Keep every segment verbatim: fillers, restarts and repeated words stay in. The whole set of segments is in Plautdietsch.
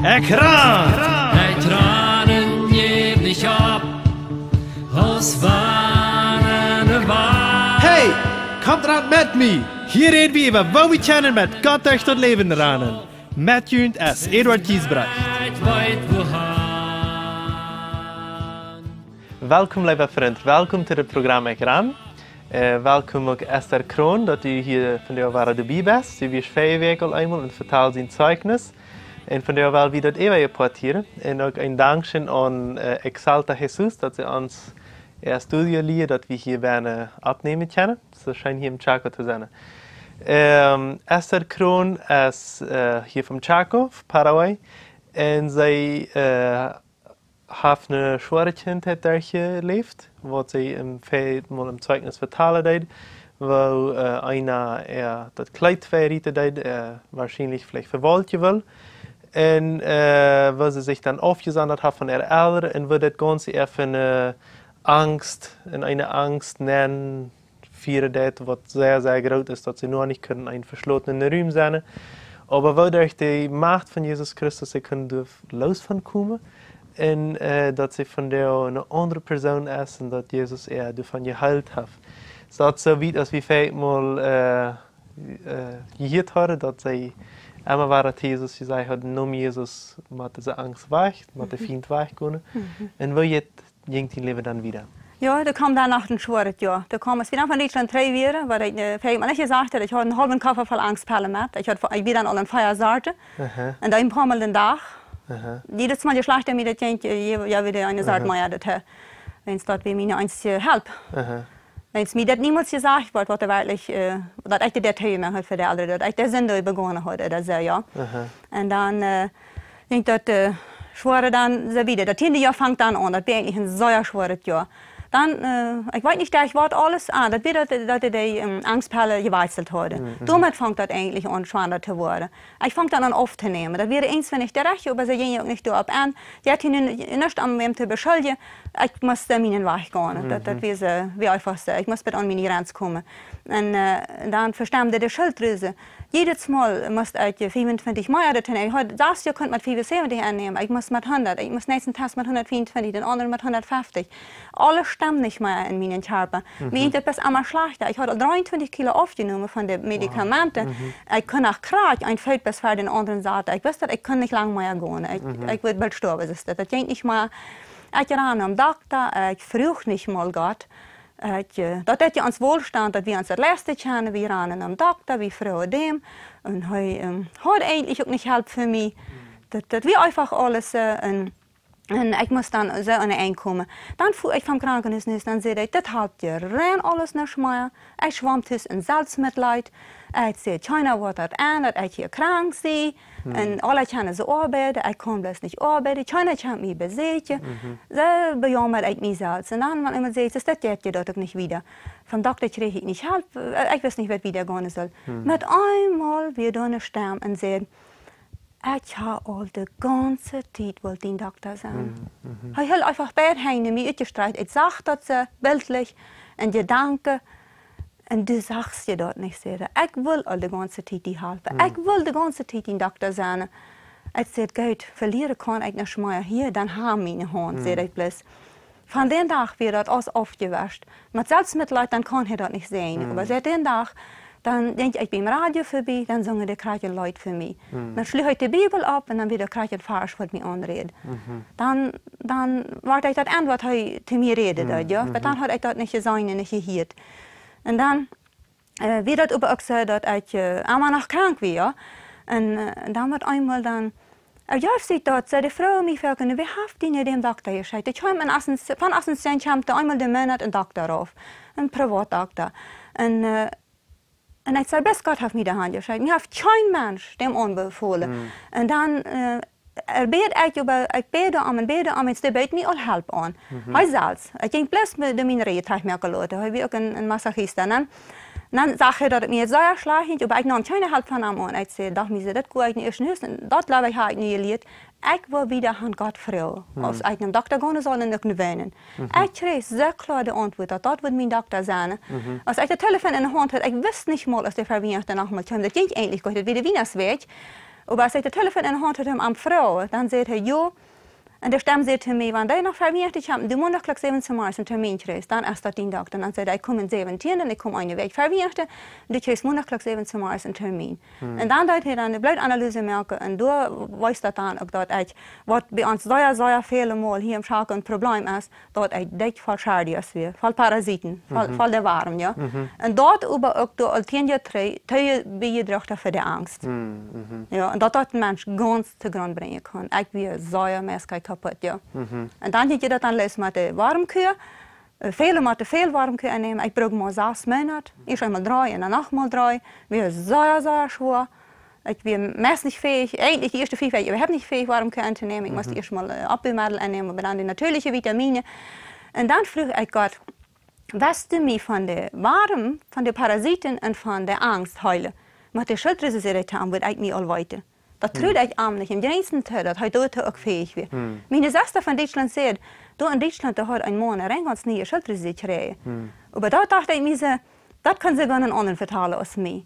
Ekj ran! Ekj ran un jäw nich opp, aus wann ne Wal. Hey, komt ran met mie! Hia räd wie äwa, woo wie kjennen met Gott derch daut Läwen ranen. Met junt es Eduard Giesbrecht. Ekj weet wohan. Welkom, leewa Frint. Welkom to daut Programm Ekj ran. Äh, welkom uk Esther Kroon, daut du hia vondoag wada doabie best. Du wieescht väaje Wäakj aul eemol un vetald sien Zeijnis. Un vondoag well wie daut äwa portieren. Un uk een Dankscheen aun, äh, Exalta Jesus, daut see ons äa Studio lieet, daut wie hia bennen oppnämen kjennen. Soo scheen hia em Chaco to sennen. Ähm, Esther Kroon es, äh, hia vom Chaco, Paraguay. Un see, äh, haft ne schwoare Kjintheit derchjeläft, waut see em Fe-, mol em Zeijnis vetalen deed, woo, äh, eena äa daut Kjleet twei rieten deed, äh, woarschienlich veleicht vewolkjen wull. Un, äh, woo see sikj dan aufjesondert haft von äare Elren un woo daut Gaunze äa fa ne Angst, en eene Angst nenn fieren deed, waut sea, sea groot es, daut see noch nich kunnen en veschlotenen Rum sennen. Oba woo derch de Macht von Jesus Christus see kunnen doa loos von komen un, äh, daut see vondoag ne aundre Persoon es un daut Jesus äa doavon jeheelt haft. Es daut soo wiet aus wie veleicht mol, äh, äh, jehieet hauden, daut see emma wada to Jesus jesajcht haud: Nom Jesus mott dise Angst wajch, mott de Fient wajchgonen. Mhm. Un woo jeit jinkj dien Läwen dan wieda? Jo, doa kjeem dan noch een schwoaret Joa. Doa kjeem, aus wie dan von Dietschlaunt trigj wieren, waut ekj, äh, veleicht mol nich jesajcht haud, ekj haud een haulwen Koffa voll Angstpellen met. Ekj haud, ekj wia dan aul en vea Sorten. Aha. Un dan een poa Mol dän Dach. Aha. Jiedet Mol, je schlajchta mie daut jinkj, äh, je, jo, wia eene Sort, aha, mea daut, äh, wiels daut wia miene eensje Help. Aha. Wiels mie daut niemols jesajcht wort, waut doa werkjlich, äh, daut ekj de Tiet jemoakt haud fa de Elren, daut ekj de Sind begonen haud, ooda soo, jo. Aha. Un dan, äh, jinkj daut, äh, schwoaret dan soo wieda. Daut tieende Joa funk dan aun. Daut wia eejentlich een sea schwoaret Joa. Dan, äh, ekj weet nich, daut ekj wort aules aun. Daut wia daut, daut dee, ähm, Angstpellen jewakjselt hauden. Mhm, mhm. Doamet funk daut eejentlich aun, schwoaret to woaren. Ekj funk dan aun auftonämen. Daut wia eent, wan ekj de Rajcht, oba see jinjen uk nich doaropp aun. Dee hauden nich aun mie to beschuljen. Ekj must, äh, mienen Wajch gonen. Daut, daut, mhm, wia soo, wia eefach soo. Ekj must bat aun miene Grenz komen. Un, äh, dan vestemmden de Schilddrüsen. Jiedet Mol must ekj, äh, fiefuntwintich mea daut han. Ekj haud daut Joa kunt met fiefunsäwentich aunnämen. Ekj must met hundat. Ekj must dän ieeschten Test met hundatfiefuntwintich, dän aundren met hundatfeftich. Aules stemt nich mea en mienen Kjarpa. Mhm. Mie jinkj daut bloos emma schlajchta. Ekj haud aul dreeuntwintich Kilo aufjenomen von de Medikamenten. Wow. Mhm. Ekj kunn noch krakjt een Foot bat ver dän aundren saten. Ekj wist daut, ekj kunn nich lang mea gonen. Ekj, mhm, ekj wudd boolt stoawen, es daut. Daut jinkj nich mea. Ekj rand nom Dokta, ekj fruach nich mol Gott. Ekj, äh, daut deed je ons Wohlstand, daut wie ons daut leisten kunnen, wie randen nom Dokta, wie fruagen däm. Un hee, ähm, haud eejentlich uk nich Help fa mie. Daut, daut wia eefach aules, äh, un, un ekj must dan soo aun een Enj komen. Dan fua ekj vom Krankenhus nuscht, dan säd ekj, daut halpt je rein aules nich mea. Ekj schwom tus en Selfstmitleid. Ekj säd, kjeena woat daut aun, daut ekj hia krank sie. Hm. Un aule kjennen see oabeiden, ekj kaun bloos nich oabeiden. Kjeena kjemt mie beseakjen. Mhm. Soo bejaumad ekj mie selfst. Un dan, wan eemol säd, es daut jeit je daut uk nich wieda. Vom Dokta kjrieech ekj nich Help, äh, ekj wist nich, waut wieda gonen sull. Hm. Met eemol wia doa ne Stemm un säd, ekj hab aul de gaunze Tiet wullt dien Dokta sennen. Hm, mhm. Hee hilt eefach beid Henj no mie utjestrakjt. Ekj sach daut soo bildlich en Jedanken. Un du sachst je daut nich, säd hee. Ekj wull aul de gaunze Tiet die halpen. Hm. Ekj wull de gaunze Tiet dien Dokta sennen. Ekj säd, goot, velieren kaun ekj nich mea hia, dan hab miene Haunt, hm, säd ekj bloos. Von dän Dach wia daut aules aufjewascht. Met Selfstmitleid, dan kaun hee daut nich seenen. Hm. Oba siet dän Dach, dan jinkj ekj biem Radio verbie, dan sungen dee krakjt een Leet fa mie. Hm. Dan schluach ekj de Bibel opp un dan wia doa krakjt een Varsch, waut mie aunräd. Mhm. Dan, dan wort ekj daut aun, waut hee to mie räden, hm, deed, jo. Mhm. Oba dan haud ekj daut nich jeseenen un nich jehieet. Un dan, äh, wia daut oba uk soo, daut ekj, äh, emma noch krank wia, jo. Un, äh, dan met eemol dan, äh, jo, ekj säd daut, säd de Fru mie: Fäakjen, wäa haft die no däm Dokta jeschekjt? Ekj kjeem en Assen-, von Asunción kjemt doa eemol dän Moonat een Dokta rauf, een Privatdokta. Un, äh, un ekj säd, bloos Gott haft mie doahan jeschekjt. Mie haft kjeen Mensch däm aunbefolen. Hm. Un dan, äh, hee bäd ekj, oba ekj bäd am un bäd am, un dee beed mie aul Help aun. Mhm. Hee selfst. Ekj jinkj bloos met de miene Räd trajcht moaken loten. Hee wia uk een, een Masajista, nä? Dan sach hee, daut et mie sea schlajcht jinkj, oba ekj neem kjeene Help von am aun. Ekj säd, docht mie, daut goot ekj nich ieescht nuscht. Un daut, jleew ekj, hab ekj nu jelieet. Ekj wull wieda aun Gott froagen, hm, auf ekj nom Dokta gonen sull un uk no wänen. Mhm. Ekj kjrieech soo kloa de Auntwuat, daut daut wudd mien Dokta sennen. Mhm. Aus ekj daut Telefon en de Haunt haud, ekj wist nich mol, aus dee Verwienach dan noch mol kjeem. Daut jinkj eejentlich goot, daut wia de Wienachtswäakj. Oba aus ekj daut Telefon enne Haunt haud, am aunfroagen, dan säd hee: "Jo." Un de Stemm säd to mie: "Wan du noch Farwiechten hast, du Mondach Klock säwen zemorjes een Termin kjrichst, dan es daut dien Dokta." Dan säd hee: "Ekj kom aum säwentienden, ekj kom eene Wäakj ver Wiechten, du kjrichst Mondach Klock säwen zemorjes een Termin." Un dan deed hee dan de Blootanalyse moaken un doa wees daut dan uk, daut ekj, waut bie ons sea, sea väle Mol hia em Schakel een Problem es, daut ekj dikj voll Schardias wia, voll Parasiten, voll, voll de Warm, jo. Un daut oba uk doa aul tieen Joa trigj, too bie jedroagen fa de Angst. Jo, un daut daut een Mensch gaunz to Grund brinjen kaun. Ekj wia sea meist kaputt, jo. Un dan jinkj daut dan los met de Warmkua. Äh, väle motten väl Warmkua aunnämen. Ekj bruck mau sas Moonat. Ieescht eemol dree un dan noch mol dree. Wia sea, sea schwoa. Ekj wia meist nich fäich, eejentlich de ieeschte fief Wäakj äwahaupt nich fäich, Warmkua auntonämen. Ekj must ieescht mol, äh, Oppbumedel aunnämen, oba dan de natieeliche Vitamine. Un dan fruach ekj Gott: "Wurscht du mie von de Warm, von de Parasiten un von de Angst heelen?" Met de Schilddrüse, säd hee, dan wudd ekj mie aul weeten. Daut truad ekj am nich em jringsten too, daut hee doatoo uk fäich wia. Miene Sesta von Dietschlaunt säd: "Du, en Dietschlaunt, doa haud een Maun ne gaunz niee Schilddrüse jekjräajen." Oba doa docht ekj mie soo, daut kaun see wan een aundren vetalen aus mie.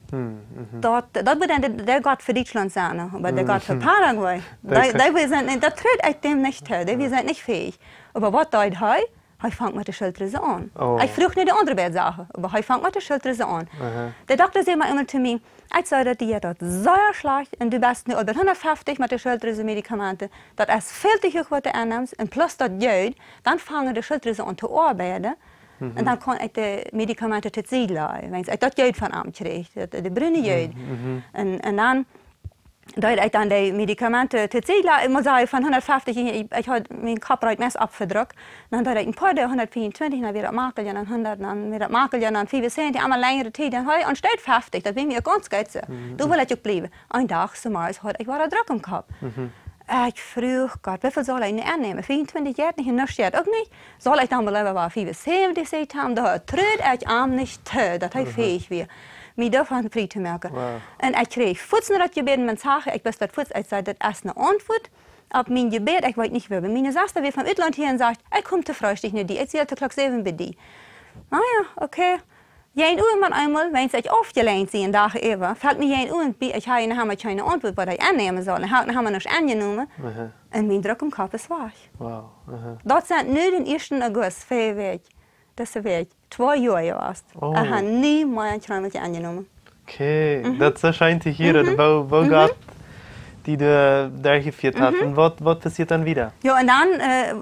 Daut, daut wudd dan de, de Gott fa Dietschlaunt sennen, oba de Gott fa Paraguay, dee, dee wia nich, daut truad ekj däm nich too, dee wia nich fäich. Oba waut deed hee? Hee funk met de Schilddrüse aun. Oh. Ekj fruach no de aundre beid Sachen, oba hee funk met de Schilddrüse aun. De Dokta säd mau emol to mie: "Ekj see daut die daut sea schlajcht un du best nu äwa hundatfeftich met de Schilddrüse Medikamenten. Daut es väl too huach, waut du aunnemst, un plus daut Jood, dan fangen de Schilddrüse aun to oabeiden." Un dan kaun ekj de Medikamenten tosied lajen, wan ekj daut Jood von am kjrieech, daut, de brune Jood. Un, un dan deed ekj dan de Medikamenten tosied lajen, ekj mott sajen, von hundatfeftich, ekj, ekj haud mienen Kopp reed meist oppjedrukt. Dan deed ekj een poa Doag hundatveeauntwintich, dan wia daut makel, dan hundat, dan wia daut makel, dan veeaunsäwentich, emma lenjre Tiet, dan haud ekj aunstaut feftich, daut wia mie gaunz goot soo. Doa wull ekj uk bliewen. Een Dach zemorjes haud ekj wada Druck em Kopp. Ekj fruach Gott: "Woo väl saul ekj nu aunnämen? Veeauntwintich jeit nich un nuscht jeit uk nich. Saul ekj dan mol leewa wada veeaunsäwentich setten?" Doa truad ekj am nich too, daut hee fäich wia, mie doavon frie to moaken. Wow. Un ekj kjrieech fuaz no daut Jebäd en mien Sachen, ekj wist daut fuaz, ekj säd: "Daut es ne Auntwuat opp mien Jebäd, ekj weet nich woo." Oba miene Sesta wia vom Utland hia un säd: "Ekj kom to Freestikj no die, ekj sie to Klock säwen bie die." Na jo, okay. Jäajen Owent met eemol, wan ekj aufjelenkt sie een Dach äwa, felt mie jäajen Owent bie, ekj haud noch emma kjeene Auntwuat, waut ekj aunnämen saul. Un haud noch emma nuscht aunjenomen. Un mien Druck em Kopp es wajch. Wow. Daut sent nu dän ieeschten August, ver Wäakj, dise Wäakj, twee Joa jewast. Oh. Ekj hab nie mea een Kjreemelkje aunjenomen. Okay, daut es scheen to hieren, woo, woo Gott die doa derchjefieet haft. Un waut, waut passieet dan wieda? Jo, un dan, äh,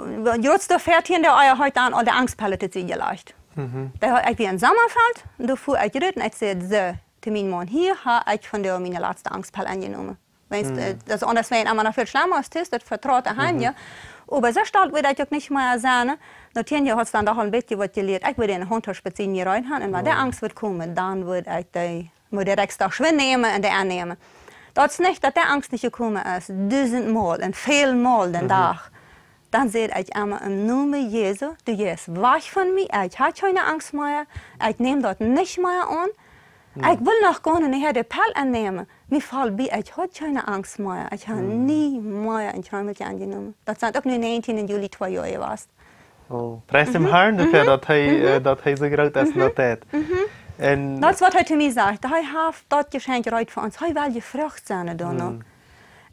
jrod doa veatieen Doag ea haud ekj dan aul de Angstpellen tosied jelajcht. Dee haud ekj wia em Sommerfeld, un doa fua ekj rut un ekj säd soo to mienen Maun: "Hia hab ekj vondoag miene latste Angstpell aunjenomen." Wan, äh, daut aundasch wia emma noch väl schlemma aus tus, daut vetrut ekj am, jo. Oba soo stolt wudd ekj uk nich mea sennen. No tieen Joa haud ekj dan doch een bät waut jelieet. Ekj wudd eene Haundtausch bie mie rein haben, un wan de Angst wudd komen, dan wudd ekj dee, mott ekj dee extra schwind nämen un dee aunnämen. Daut es nich, daut de Angst nich jekomen es, dusent Mol un väl Mol dän Dach. Dan säd ekj emma: "Em Nomen Jesu, du jeist wajch von mie, ekj hab kjeene Angst mea, ekj näm daut nich mea aun. Ekj well noch goanich de Pell aunnämen, mie felt bie, ekj hab kjeene Angst mea, ekj hab nie mea een Kjreemelkje aunjenomen." Daut sent uk nu näajentieen Juli twee Joa jewast. Oh, pries däm Harn doafäa, daut hee, äh, daut hee soo groot es, daut deit. Un daut es waut hee to mie sajcht. Hee haft daut Jeschenkj reed fa ons. Hee well jefroacht sennen doano.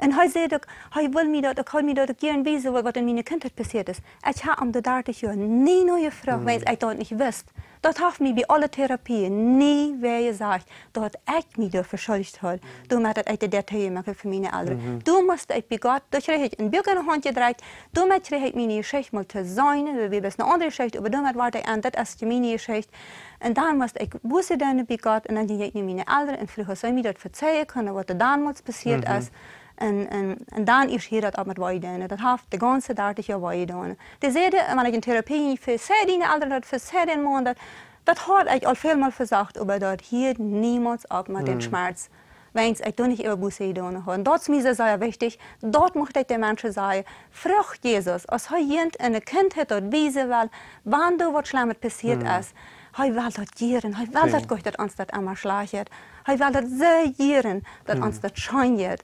Un hee säd uk, hee well mie daut uk, hee well mie daut uk jieren wiesen, waut, waut en miene Kjindheit passieet es. Ekj hab om de dartich Joa nie no jefroacht, wiels ekj daut nich wist. Daut haft mie bie aule Therapien nie wäa jesajcht, daut ekj mie doa veschuldicht haud, doamet daut ekj de Däa toojemoakt fa miene Elren. Doa must ekj bie Gott, doa kjrieech ekj een Buak enne Haunt jedrekjt, doamet kjrieech ekj miene Jeschicht mol to seenen, daut wia bloos ne aundre Jeschicht, oba doamet wort ekj en, daut es miene Jeschicht. Un dan must ekj Buße doonen bie Gott un dan jinkj ekj no miene Elren un fruach, aus see mie daut vezeien kunnen, waut doa donmols passieet es. Un, un, un dan ieescht hieed daut opp met wee doonen. Daut haft de gaunze dartich Joa wee jedonen. Dee säden, wan ekj en Therapie jinkj, vezeij diene Elren daut, vezeij dän Maun daut. Daut haud ekj aul väl mol vesocht, oba daut hieed niemols opp met dän Schmerz, wiels ekj doa nich äwa Buße jedonen haud. Un daut es mie soo sea wichtich, daut mucht ekj de Menschen sajen: Fruach Jesus, aus hee junt en de Kjindheit daut wiesen well, wan doa waut Schlemmet passieet es. Hee well daut jieren, hee well daut goot, daut ons daut emma schlajcht jeit. Hee well daut soo jieren, daut ons daut scheen jeit.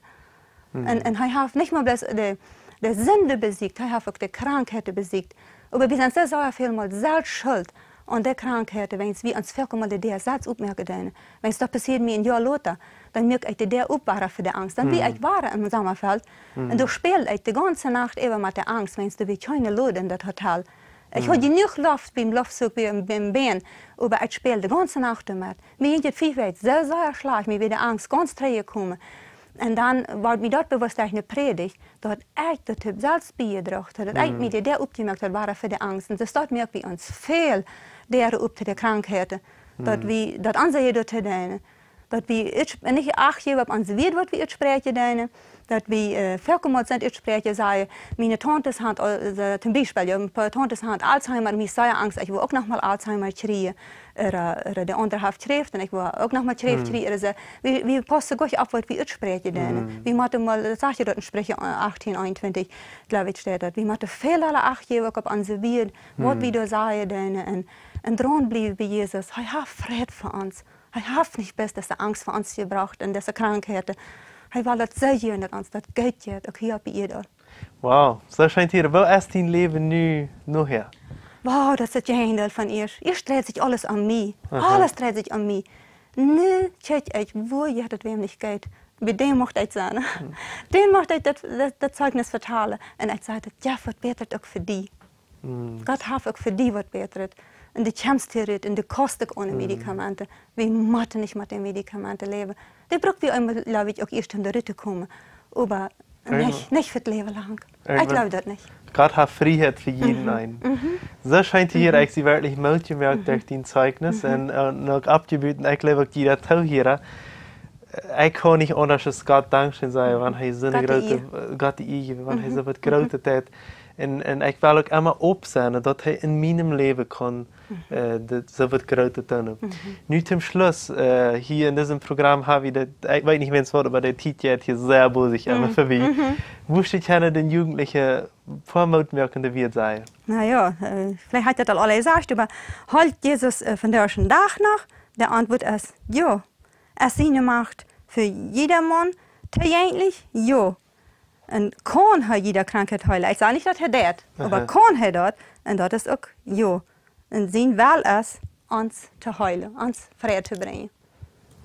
Un, un hee haft nich mau bloos de, de Sind besieekjt, hee haft uk de Krankheit besieekjt. Oba wie sent soo sea väl mol selfst schult aun de Krankheit, wan wie ons foaken mol de Däa selfst opmoaken doonen. Wan daut passieet mie een Joa lota, dan moak ekj de Däa op wada fa de Angst. Dan wia ekj wada em Sommerfeld. Un doa späld ekj de gaunze Nacht äwa met de Angst, wan doa wia kjeene Lud en daut Hotel. Ekj haud jenuach Loft biem Loftzuch, biem, biem Bän, oba ekj späld de gaunze Nacht doamet. Mie jinkj et fief Wäakj soo sea schlajcht, mie wia de Angst gaunz trigjjekomen. Un dan wort mie daut bewusst derch eene Prädicht, daut ekj daut hab selfst biejedroagen, daut ekj mie de Däa opjemoakt haud, wada fa de Angst. Un daut moakt bie ons väl Däaren op to de Krankheiten, daut wie, daut ons je doatoo deenen. Daut wie ut-, nich acht jäwen opp onse Wieed, waut wie utspräakjen deenen, daut wie, äh, foaken mol sent utspräakjen, sajen, miene Tauntes han, äh, toom Biespel, jo, een poa Tauntes han Alzheimer, mie sea Angst, ekj woa uk noch mol Alzheimer kjrieen. Ooda, ooda de aundre haft Kjräft un ekj woa uk noch mol Kjräft kjrieen. Ooda soo, wie, wie paussen goanich opp, waut wie utspräakjen deenen. Wie motten mol, daut sajcht je doa en Spricha, äh, achtieen eenuntwintich, jleew ekj, steit daut. Wie motten väl aula acht jäwen uk opp onse Wieed, waut wie doa sajen deenen. Un, un draunbliewen bie Jesus. Hee haft Fräd fa ons. Hee haft nich bloos dise Angst fa ons jebrocht un dise Krankheiten. Hee well daut soo jieren, daut ons daut goot jeit, uk hia opp de Ieed. Wow, soo scheen to hieren. Woo es dien Läwen nu nohäa? Wow, daut es daut Jäajendeel von ieescht. Ieescht dreid sikj aules om mie. Aha. Aules dreid sikj om mie. Nu kjikj ekj, woo jeit daut wäm nich goot. Bie däm mucht ekj sennen. Däm mucht ekj daut, daut, daut Zeichnis vetalen. Un ekj saj, daut jeft waut Bätret uk fa die. Gott haft uk fa die waut Bätret. Un du kjemst hia rut un du kaust uk one Medikamenten. Wie motten nich met de Medikamenten läwen. Dee bruck wie eemol, jleew ekj, uk ieescht om doa rut to komen. Oba nich, nich fa daut Läwen lang. Ekj jleew daut nich. Gott haft Frieheit fa jieda eenen. Soo scheen to hieren, ekj sie werkjlich Moot jemoakt derch dien Zeichnis. Un, äh, noch aufjebut, ekj jleew uk jieda Toohiera. Ekj kaun nich aundasch aus Gott Dankscheen sajen, wan hee soone groote, Gott de Iea, wan hee soo waut Grootet deit. Un, un ekj well uk emma opp sennen, daut hee en mienem Läwen kaun, äh, daut soo waut Grootet doonen. Nu toom Schluss, äh, hia en disem Program ha wie daut, ekj weet nich, wäa et woat, oba de Tiet jeit hia sea bosich emma verbie. Wurscht du kjennen dän Jugendlichen poa Moot moakende Wieed sajen? Na jo, äh, veleicht haft daut aul aula jesajcht, oba helt Jesus, äh, vondoag dän Dach noch? De Auntwuat es jo. Es siene Macht fa jieda Maun toojänglich? Jo. Un kaun hee jieda Krankheit heelen? Ekj saj nich, daut hee deit, oba kaun hee daut? Un daut es uk jo. Un sien Well es, ons to heelen, ons Fräd to brinjen.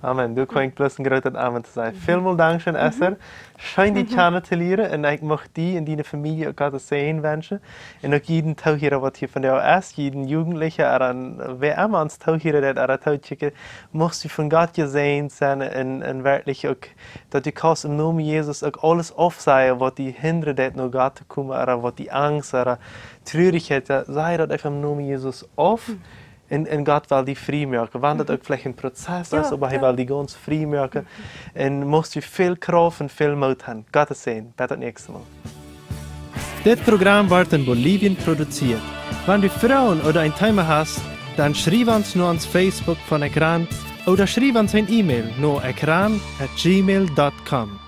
Amen. Du kaust bloos een grootet Amen to sajen. Välmol Dankscheen, Esther. Scheen die kjanen to lieren. Un ekj mucht die un diene Famielje uk Gott sienen Säajen wenschen. Un uk jieda Toohiera, waut hia vondoag es, jieda Jugendliche, ooda wäa emma ons toohieren deit, ooda tookjikjen, muchst du von Gott jesäajent sennen un, un werkjlich uk, daut du kaust em Nomen Jesus uk aules aufsajen, waut die hindren deit, no Gott to komen, ooda waut die Angst, ooda Trurichkjeit, jo, saj daut eefach em Nomen Jesus auf. Un, un Gott well die frie moaken. Wan daut uk veleicht een Prozess es, oba hee well die gaunz frie moaken. Un muchst du väl Krauft un väl Moot han. Gott sienen Säajen. Bat daut näakjste Mol. Dit Program woat en Bolivien produzieet. Wan du Froagen ooda een Thema hast, dan schriew ons no ons Facebook von Ekran ooda schriew ons een E-Mail no ekran at gmail dot com.